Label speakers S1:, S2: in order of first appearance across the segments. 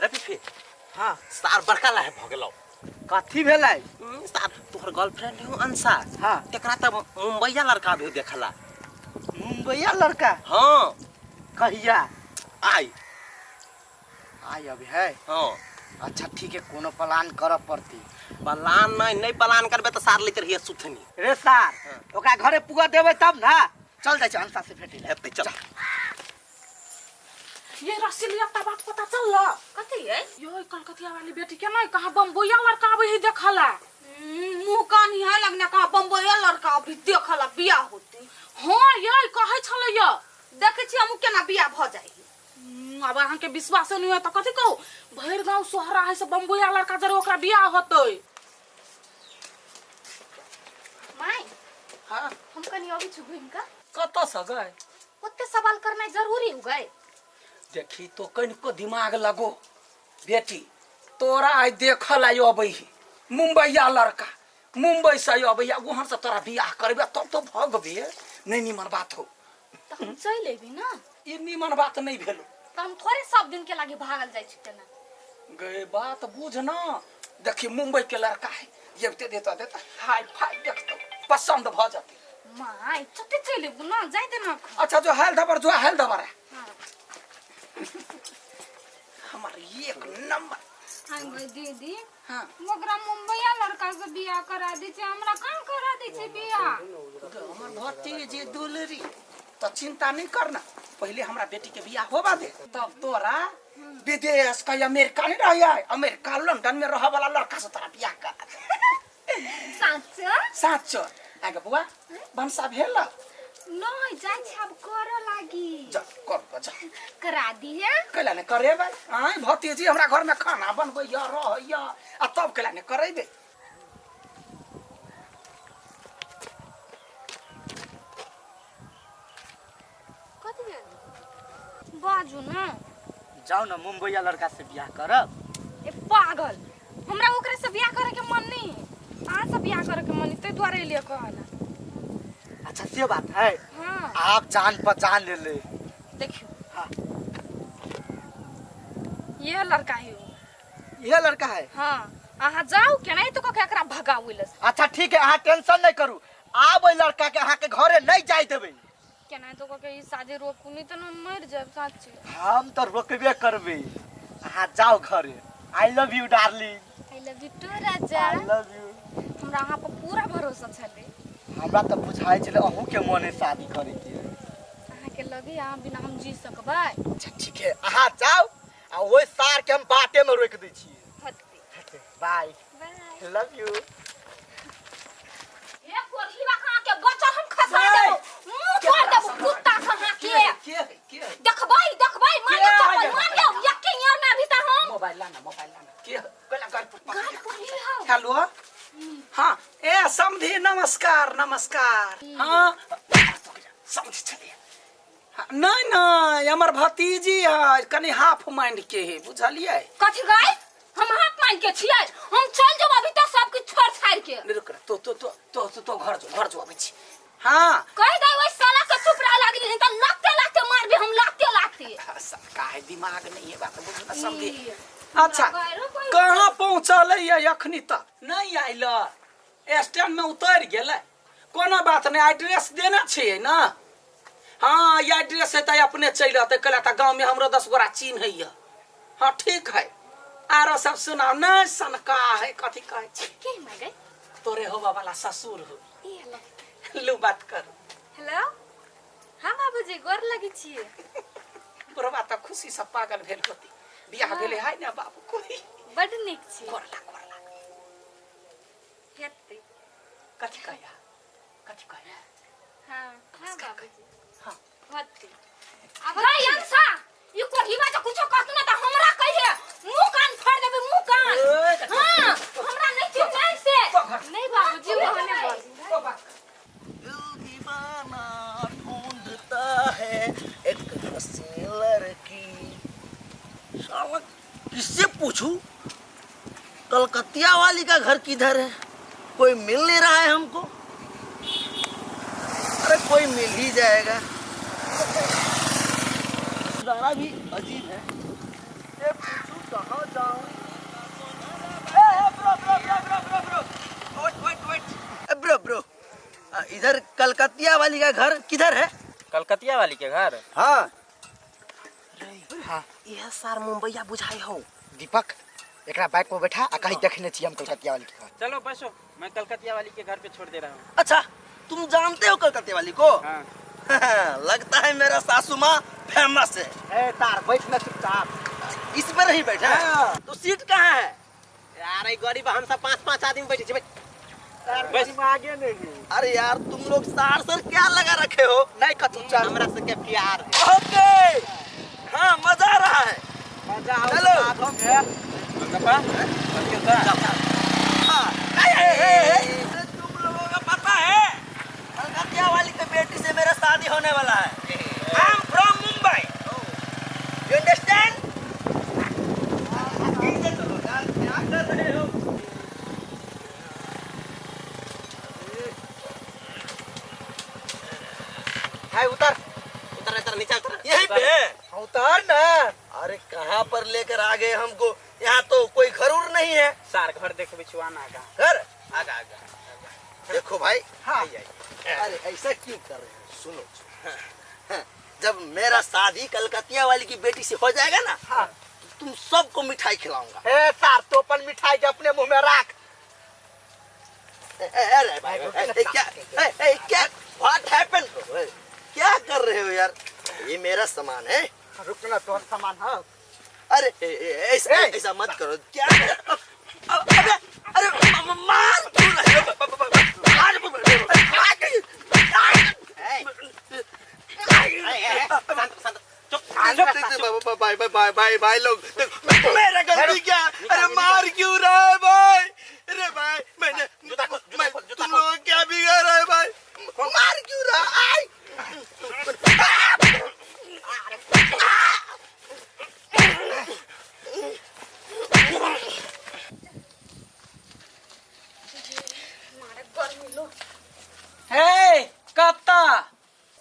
S1: रे फिफी।
S2: हाँ।
S1: सार बड़का लाहे भ गेलौ।
S2: कथी भेलै?
S1: सार तोहर गर्लफ्रेंड हो अंशा।
S2: हाँ।
S1: तेकरा त मुंबईया लड़का भी देखला।
S2: मुंबईया लड़का?
S1: हाँ।
S2: कहिया?
S1: आई।
S2: आई अभी है?
S1: हाँ।
S2: अच्छा ठीक है, कोनो प्लान करऽ पड़ती।
S1: प्लान नहीं, नहीं प्लान करबे त सार लेते रहिए सुथनी।
S2: रे सार,
S1: हाँ।
S2: ओकरा घरे पुगा देबै तब ना। चल जाइ छी अंशा से भेटै ला।
S1: हेतै चल।
S3: ये रसीली एकटा बात पता चलल?
S4: कथी है?
S3: यो कलकतिया वाली बेटी के नहीं कहाँ बम्बईया लड़का आबै है देखला।
S4: मुंह कान ही है लगने कहाँ बम्बईया लड़का अभी देखला बियाह होते।
S3: हाँ ये कहै छलै ये।
S4: देखै छी हम केना बियाह भ जाइ।
S3: आब अहाँ के विश्वास नहीं है त कथी कहू, भरि गांव सोहरा है से बम्बईया लड़का जरे ओकरा बियाह होतै।
S5: माय।
S2: हाँ।
S5: हम कनी अबै छी घुमि कऽ।
S2: कतऽ से गए?
S5: ओते सवाल करनाइ जरूरी हो गए?
S2: देखी तो कनिको दिमाग लगो बेटी, तोरा आइ देखल आइ अबै है मुंबईया लड़का, मुंबई से अबै है, वहाँ से तोरा बियाह करबे तब तो भगबे, नहीं निमन बात हो।
S5: तऽ हम चलि अयबै ना।
S2: ई निमन बात नहीं भेलो।
S5: तऽ हम थोड़े सब दिन के लागी भागल जाइ छी तेना।
S2: गे बात बुझ ना, देखी मुंबई के लड़का है, जेबते देता देता हाय फाय देखतो पसंद भ जते।
S5: माय चटे चलि अयबू ना, जाय दे ना एखन।
S2: अच्छा जो हाल दबर, जो हाल दबर है।
S5: हाँ।
S2: हमार एक नंबर।
S6: हाँ गई दीदी।
S2: हाँ।
S6: ओकरा मुंबईया लड़का से बियाह करा दै छै, हमरा कहाँ करा दै छै बियाह?
S2: हमर भतीजी दुलरी, तो चिंता नहीं करना, पहले हमरा बेटी के बियाह होबा दे, तब तोरा विदेश का अमेरिका नहीं रह है, अमेरिका लंदन में रह वाला लड़का से तोरा बियाह करा दे।
S5: साँचो?
S2: साँचो। आगे बुआ, भनसा भेल?
S6: नहीं, जाइ छी आब करऽ लागी।
S2: जा, कर ग, जा।
S6: करा दिहे।
S2: कैला ने करेबै? आँय भतीजी हमरा घर में खाना बनबैया रहैया आ तब कैला ने करेबै?
S5: कथी भेल? बाजू ना।
S7: जाओ ना मुंबईया लड़का से बियाह करब।
S5: ए पागल, हमरा ओकरा से बियाह करे के मन नहीं है, अहाँ से बियाह करे के मन है, ताहि दुआरे एलियै कहला।
S7: अच्छा से बात है।
S5: हाँ।
S7: आप जान पहचान ले ले।
S5: देखियो।
S7: हाँ।
S5: ये लड़का है वो।
S7: ये लड़का है?
S5: हाँ, अहाँ जाओ केना तो कह एकरा भगाबै लए।
S7: अच्छा ठीक है, अहाँ टेंशन नहीं करू, आब ओहि लड़का के अहाँ के घरे नहीं जाय देबै।
S5: केना तो कह के ई शादी रोकू नहीं तो हम मर जाब साचे।
S7: हम तो रोकबे करबे, अहाँ जाओ घरे। I love you darling.
S5: I love you too Raja.
S7: I love you.
S5: हमरा अहाँ पर पूरा भरोसा छलै।
S7: हमरा तो बुझाइ छलै अहूँ के मन है शादी करे के।
S5: अहाँ के लगे अहाँ बिना हम जी सकबै।
S7: अच्छा ठीक है, अहाँ जाओ आ ओहि सार के हम बाटे में रोक दै छियै।
S5: हटते।
S7: बाय।
S5: बाय।
S7: Love you.
S4: हे कोठीवा कहाँ के बच्चा हम खसा देबो, मुंह फोड़ देबो कुत्ता कहाँ के।
S2: के है, के है?
S4: देखबै देखबै मार
S2: के है?
S4: चप्पल मार लियो यके यार में अभी त हम।
S2: मोबाइल लाना, मोबाइल लाना। के है? कैला गाड़ी पर पकड़
S4: गाड़ी पर ही हो।
S2: हेलो। हाँ ए समधी नमस्कार नमस्कार। हाँ समधी चलिए। हाँ, नहीं नहीं हमर भतीजी है कनी हाफ माइंड के है, बुझलिए?
S4: कथी गाय? हम हाफ माइंड के छियै, हम चल जेब अभी तक सब किछ छोड़ छाड़ के।
S2: नहीं रुक, तो तो तो तो तो, तो घर जो, घर जो अबै छी। हाँ।
S4: कह दे ओइ साला के चुप रह लागली नहीं त लाते लाते मारबे हम, लाते लाते।
S2: हाँ, सब का है दिमाग नहीं है बात बुझ ना समझी।
S4: ई,
S2: अच्छा,
S4: हमरा घरो कोई
S2: कहाँ पहुंचल है अखनी तक? नहीं आइल, स्टैंड में उतर गेलै। कोनो बात नहीं, एड्रेस देने छियै ना? हाँ, ये एड्रेस है तो अपने चलि अतै, कहला तऽ गाँव में हमरो 10 गोरा चिन्है है। हाँ ठीक है, आरो सब सुनाओ। नहीं सनका है, कथी कहै छी?
S5: के माय गई?
S2: तोरे होबा वाला ससुर हो।
S5: ई हेलो।
S2: लू बात कर।
S5: हेलो। हाँ बाबूजी, गोर लगी छियै।
S2: बुढ़वा तऽ खुशी से पागल भेल होती, बियाह
S5: हाँ।
S2: भेलै है ना बाबू कोई।
S5: बड नीक छी।
S2: गोर लाग, गोर लाग।
S5: हेतै।
S2: कथी कहैया? कथी कहैया?
S5: हाँ, हाँ बाबूजी।
S2: हाँ।
S5: होतै।
S4: अब गई अंशा, ई कोढ़ीवा जे कुछो कहतु ना त हमरा कहिए, मुंह कान फाड़ देबे, मुंह कान।
S2: ओए, कथी?
S4: हाँ, हमरा नहीं चिन्है से।
S5: नहीं बाबूजी, वो नहीं बाबूजी।
S2: तो बात कर।
S1: दिल दीवाना ढूंढता है एक हसीन लड़की। साला किससे पूछूं कलकतिया वाली का घर किधर है? कोई मिल नहीं रहा है हमको। अरे कोई मिल ही जाएगा। नजारा भी अजीब है। ये पूछूं कहाँ
S7: जाओ।
S1: Bro bro bro bro bro bro, wait wait wait, bro bro, इधर कलकतिया वाली का घर किधर है?
S8: कलकतिया वाली के घर?
S1: हाँ।
S7: यह सार मुंबईया बुझाई हो।
S9: दीपक, एकरा बाइक पर बैठा आ कहीं देखने छी हम कलकतिया वाली के घर।
S8: चलो बसो, मैं कलकतिया वाली के घर पे छोड़ दे रहा हूँ।
S1: अच्छा, तुम जानते हो कलकतिया वाली को?
S8: हाँ।
S1: लगता है मेरा सासू माँ फेमस है।
S7: ए तार बैठ ना चुपचाप।
S1: इस पर ही बैठा है।
S7: हाँ।
S1: तो सीट कहाँ है?
S10: यार ई गरीब हम सब पांच पांच आदमी बैठे छी।
S7: तार
S8: बस।
S7: में आगे नहीं।
S1: अरे यार तुम लोग सार सर क्या लगा रखे हो?
S7: नहीं कतू चल।
S10: हमरा सबके प्यार है।
S1: ओके, हाँ मजा आ रहा है।
S7: मजा आओ।
S1: चलो।
S7: साधो में।
S8: गोलगप्पा चल के उतर।
S1: हाँ। ए, ए, ए, ए, तुम लोगों का पता है कलकतिया वाली के बेटी से मेरा शादी होने वाला है। I am from Mumbai, you understand? चलो यार, क्या कर रहे हो?
S7: है उतर।
S10: उतर उतर नीचे उतर।
S1: यहीं पे है?
S7: हाँ, उतर ना।
S1: अरे कहाँ पर लेकर आ गए हमको, यहाँ तो कोई घर उर नहीं है।
S8: सार घर देखो बिछुआना का
S1: घर
S10: आगा आगा
S1: देखो भाई।
S7: हाँ।
S1: अरे ऐसा क्यों कर रहे हो? सुनो, जब मेरा शादी कलकतिया वाली की बेटी से हो जाएगा ना,
S7: हाँ।
S1: तो तुम सबको मिठाई खिलाऊंगा।
S7: ए तार तो अपन मिठाई के अपने मुंह में राख।
S1: ए, ए, अरे भाई, ए, ए, क्या ए, ए, क्या what happened? क्या कर रहे हो यार? ये मेरा सामान है।
S7: रुक ना, तोहर सामान है।
S1: अरे ए, ए, ऐसा
S7: ए!
S1: ऐसा मत करो। क्या अबे अरे मार क्यों रहे हो? मार
S10: शांत शांत चुप।
S1: भाई भाई भाई भाई भाई लोग, मेरा गलती क्या? अरे मार क्यों रहा है भाई? अरे भाई मैंने
S10: जूता खोल, जूता खोल, जूता
S1: तुम लोग क्या बिगाड़ रहा है भाई? मार क्यों रहा है?
S2: हे कत्ता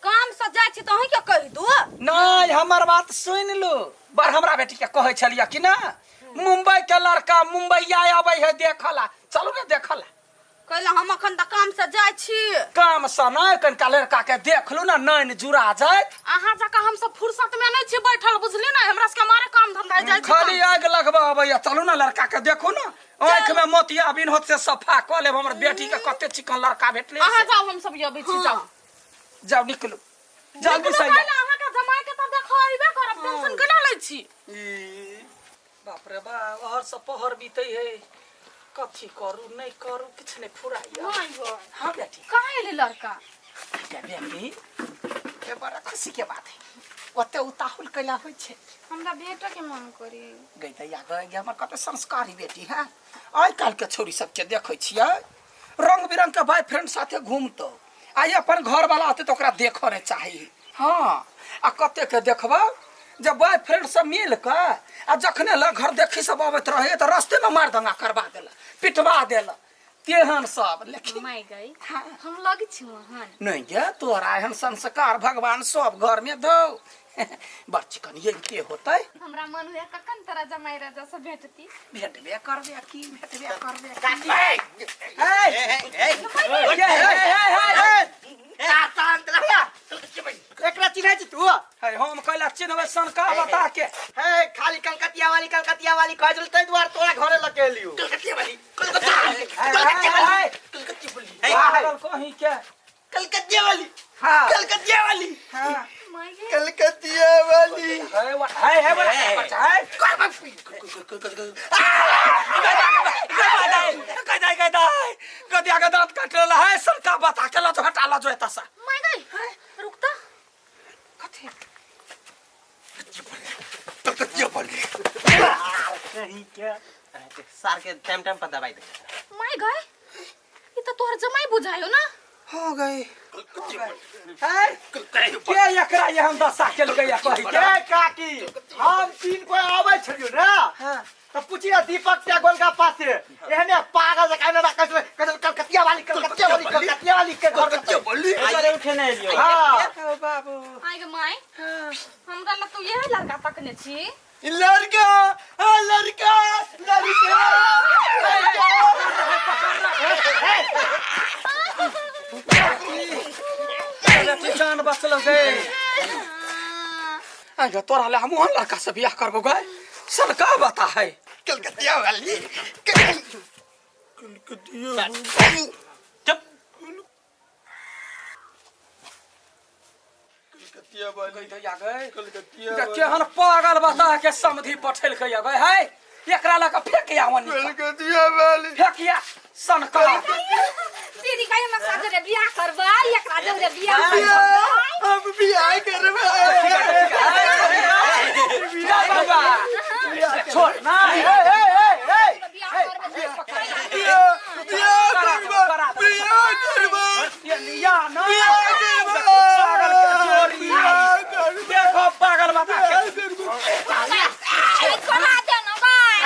S4: काम से जाइ छी तऽ अहीं के कहि दू।
S2: नहीं हमर बात सुन लू। बड़ हमरा बेटी के कहै छलियै कि ना मुंबई के लड़का मुंबईया आबै है देखला, चलू ने देखला।
S4: कहला हम अखन तऽ काम से जाइ छी।
S2: काम से नहि कनिका लड़का के देख लू ना, नैन जुड़ा जायत।
S3: अहाँ जकाँ हमसब फुर्सत में नहीं छी बैठल, बुझली ना? हमरा सबके मारे काम धंधा जाइ छी।
S2: खाली आगि लगबा अबैया। चलू ना लड़का के देखू ना, आँखि में मोतिया बिन होत से सफा कऽ लेब। हमर बेटी के कते चिकन लड़का भेटलै।
S3: अहाँ जाउ, हमसब अबै छी। जाउ
S2: जाउ, निकलू जल्दी
S3: निकलू
S2: से।
S3: काल्हि अहाँके जमाई के तऽ देखो अयबे करब, टेंशन केना लै छी?
S2: ई, बाप रे बाप, और सब पहर बीते है, कथी करू नहीं करू किछु नहीं फुराइया।
S5: नहीं गो।
S2: हाँ बेटी।
S5: कहाँ एलै लड़का?
S2: गे बेटी, ये बड़ा खुशी के बात है, ओते उताहुल कैला होइ छै।
S6: हमरा भेटऽ के मन करी।
S2: गई दैया गई गे, हमर कते संस्कारी बेटी है। आइ काल्हि के छोरी सबके देखै छियै रंग बिरंग के बॉयफ्रेंड साथे घूमतो, आ ई अपन घर वाला होते तऽ ओकरा देखऽ नहि चाही। हाँ, आ कते के देखबो जे बॉयफ्रेंड सब मिल कऽ आ जखने लग घर देखी सब अबैत रहे तऽ रस्ते में मार दंगा करबा देला, पिटवा देला, तेहन सब। लेकिन
S4: माय गई,
S2: हाँ।
S4: हम लग छी वहां।
S2: नहीं गे, तोरा एहन संस्कार भगवान सब घर में दो। बड़ चिकन ये के होतै।
S6: हमरा मन हुए कखन तोरा जमाई राजा से भेटती।
S2: भेटबे करबे की, भेटबे करबे।
S10: काकी।
S2: ए,
S10: ए,
S2: ए, ए, ए,
S7: शांत रहिया। एकरा चिन्है छी तू?
S2: हे, हम कैला चिन्हबै सनका बता के?
S7: हे खाली कलकतिया वाली कलकतिया वाली कहै छल, ताहि दुआरे तोरा घरे लके एलियो।
S1: कलकतिया वाली, कलकतिया वाली,
S2: कलकतिया वाली,
S1: कलकतिया वाली,
S2: पागल कहीं के।
S1: कलकतिया वाली,
S7: हाँ।
S1: कलकतिया वाली,
S2: हाँ।
S1: कलकतिया वाली।
S2: हे वा- हे हे बड़ा बच्चा हे गदाई गदाई गदिया के दांत काट लेला है सनका बता के। लजो हटा लजो एतऽ से।
S4: माय गई, रुक तऽ।
S2: कथी?
S1: कलकतिया वाली।
S7: कहीं के
S10: सार के टाइम टाइम पर दवाई दे।
S4: माय गई, ई तऽ तोहर जमाई बुझायो ना।
S2: हो गई है के एकरा ये हम दशा केलकै या कहि के?
S7: ए काकी, हम तीन कोई आबै छलियो ना, तऽ पुछिया दीपक के गोलगप्पा से, एहने पागल जकाँ एना कहै छलै, कहै छलै, कलकतिया वाली कलकतिया वाली कलकतिया वाली के घर।
S1: कलकतिया वाली।
S8: अरे उठे नहीं लियो।
S7: हाँ।
S2: ओ बाबू।
S4: आइ गे my, हमरा लग तू यही लड़का तकने छी?
S7: लड़का आ, लड़का लड़का
S2: बेटी जान बचल गे आगे तोरा ले हम ओहन लड़का से बियाह करबो गए सनका बता है
S7: कलकतिया वाली
S10: चुप
S7: कलकतिया वाली
S2: गई धैया गए
S7: कलकतिया
S2: केहन पागल बता के समधि पठेल के गए है एकरा लऽ के फेंक आवनी
S7: कलकतिया वाली
S2: फेंकिया सनका
S4: दीदी कहियो ना साजरे बियाह करबै एकरा जरे बियाह
S7: हम बियाह करबै
S2: जा बाबा छोड़ ना
S7: ए ए ए ए
S4: बियाह करबै
S7: बियाह करबै बियाह करबै
S2: ये लिया ना
S7: बियाह करबै
S2: पागल के जोड़ी
S7: बियाह करबै
S2: देखो पागल बता के
S4: करा दे ना बाय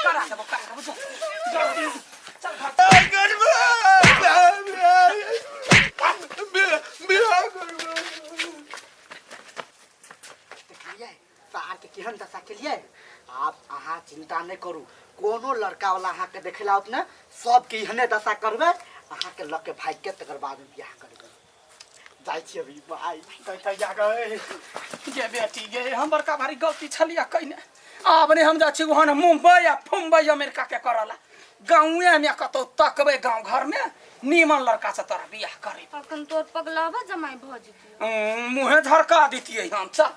S2: करा देबो करा देबो जो जल्दी चल भाग
S7: करबै बियाह करबै
S9: देखलियै सार के केहन दशा केलियै आब अहाँ चिंता नहि करू कोनो लड़का वाला अहाँके देखे ला आओत ने सबके एहने दशा करबै अहाँके लऽ के भागि के तकर बाद में बियाह करबै जाइ छी अभी बाय
S2: दैया गए गे बेटी गे हम बड़का भारी गलती छलिया कइने आब नहि हम जाइ छी वहां मुंबई आ फुम्बई अमेरिका के करला गाँवे में कतौ तकबै गाँव घर में नीमन लड़का से तोरा बियाह करे
S6: अखन तोर पगलावा जमाई भऽ जेतौ
S2: मुँहे झरका दितियै हम चल।